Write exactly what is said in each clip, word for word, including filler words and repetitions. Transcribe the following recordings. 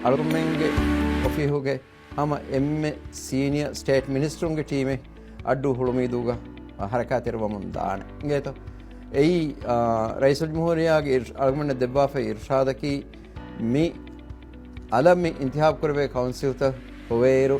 އަޅުގަނޑުމެންގެ އޮފީހުގެ ހަމަ އެންމެ ސީނިއަ ސްޓޭޓް މިނިސްޓަރުންގެ ޓީމެއް އައްޑޫ ހުޅުމީދޫގަ ހަރަކާތްތެރިވަމުން ދާނެ. އިނގޭތޯ؟ އެއީ، އާ، ރައީސުލްޖުމްހޫރިއްޔާގެ އިރް-، އަޅުގަނޑަށް ދެއްވާފައި އިރްޝާދަކީ މި އަލަށް މި އިންތިހާބު ކުރެވޭ ކައުންސިލްތައް ހޮވޭއިރު،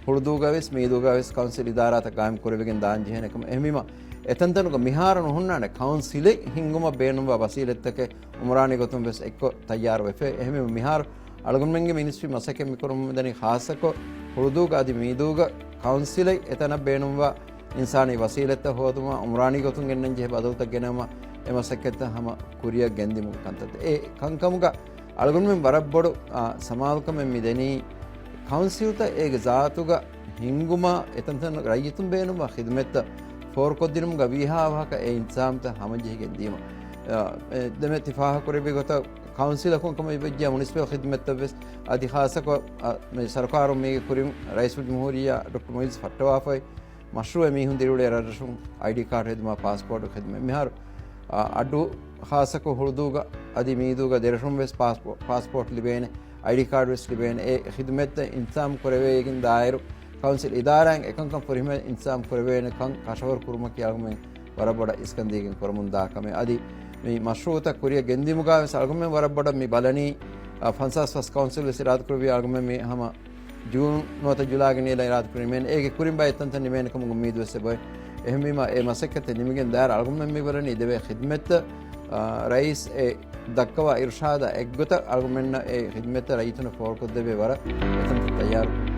ހުޅުދޫގަވެސް މީދޫގަވެސް ކައުންސިލް އިދާރާތައް ގާއިމް ކުރެވިގެން ދާން ޖެހޭނެ ކަމަށް. އެހެންވީމަ، އެތަންތަނުގަ މިހާރު ނުހުންނާނެ ކައުންސިލެއް ހިންގުމަށް ބޭނުންވާ ވަސީލަތްތަކެއް އުމްރާނީ ގޮތުން ވެސް އެއްކޮށް ތައްޔާރު ވެފަ. އެހެންވީމަ، މިހާރު އަޅުގަނޑުމެންގެ މިނިސްޓްރީ މަސައްކަތް މިކުރަމުން މިދަނީ ޚާއްޞަކޮށް ހުޅުދޫގަ އަދި މީދޫގަ ކައުންސިލެއް އެތަނަށް ބޭނުންވާ އިންސާނީ ވަސީލަތްތައް ހޯދުމަށް، އުމްރާނީ ގޮތުން ގެންނަން ޖެހޭ ބަދަލުތައް ގެނައުމަށް އެ މަސައްކަތްތައް ހަމަ ކުރިއަށް ގެންދިއުމުގެ ކަންތައްތައް. އެ ކަންކަމުގަ އަޅުގަނޑުމެން ވަރަށް ބޮޑު، އާ، ސަމާލުކަމެއް މި ދެނީ ކައުންސިލްތައް އޭގެ ޒާތުގަ ހިންގުމާ އެތަންތަން ރައްޔިތުން ބޭނުންވާ ޚިދުމަތްތައް ފޯރުކޮށްދިނުމުގަ ވީހާވަހަކަ އެ އިންތިޒާމްތައް ހަމަޖެހިގެން ދީމަ. އާ، އެ ދެމެ ތި ފާހަގަކުރެއްވި ގޮތަށް ކައުންސިލަކުން ކަމަށް ވެއްޖެ މުނިސިޕަލް ޚިދުމަތްތައް ވެސް އަދި ޚާއްޞަކޮށް، އާ، މި ސަރުކާރުން މީގެ ކުރިން ރައީސުލްޖުމްހޫރިއްޔާ ޑޮކްޓަރ މުއިއްޒު ފައްޓަވާފައި މަޝްރޫއެއް މީހުން ދިރިއުޅޭ ރަށްރަށުން އައިޑީ ކާޑު ހެދުމާ ޕާސްޕޯޓު ހެދުމެއް. މިހާރު، އާ، އައްޑޫ ޚާއްޞަކޮށް ހުޅުދޫގަ އަދި މީދޫގަ ދެރަށުން ވެސް ޕާސްޕޯ-، ޕާސްޕޯޓް ލިބޭނެ، އައިޑީ ކާޑު ވެސް ލިބޭނެ. އެ ޚިދުމަތްތައް އިންތިޒާމް ކުރެވޭގެން ދާއިރު ކައުންސިލް އިދާރާއިން އެކަންކަން ފުރިހަމަ އިންތިޒާމް ކުރެވޭނެ ކަން ކަށަވަރު ކުރުމަކީ އަޅުގަނޑުމެން ވަރަށް ބޮޑަށް އިސްކަން ދީގެން ކުރަމުން ދާ ކަމެއް. އަދި މި މަޝްރޫއުތައް ކުރިއަށް ގެންދިއުމުގަ ވެސް އަޅުގަނޑުމެން ވަރަށް ބޮޑަށް މި ބަލަނީ، އަ، ފަންސާސް ފަސް ކައުންސިލް ވެސް އިރާދަކުރެއްވި އަޅުގަނޑުމެން މި ހަމަ ޖޫން ނުވަތަ ޖުލާގެ ނިޔަލަށް އިރާދަކުރި ނިމޭނެ. އޭގެ ކުރިން ބައެއް ތަންތަން ނިމޭނެ ކަމުގެ އުއްމީދު ވެސް އެބޮތް. އެހެންވީމަ، އެ މަސައްކަތްތައް ނިމިގެން ދާއިރު އަޅުގަނޑުމެން މި ބަލަނީ ދެވޭ ޚިދުމަތްތައް، އާ، ރައީސް އެ ދައްކަވާ އިރުޝާދާ އެއްގޮތަށް އަޅުގަނޑުމެންނަށް އެ ޚިދުމަތްތައް ރައްޔިތުންނަށް ފޯރުކޮށްދެވޭ ވަރަށް އެތަންތަން ތައްޔާރު.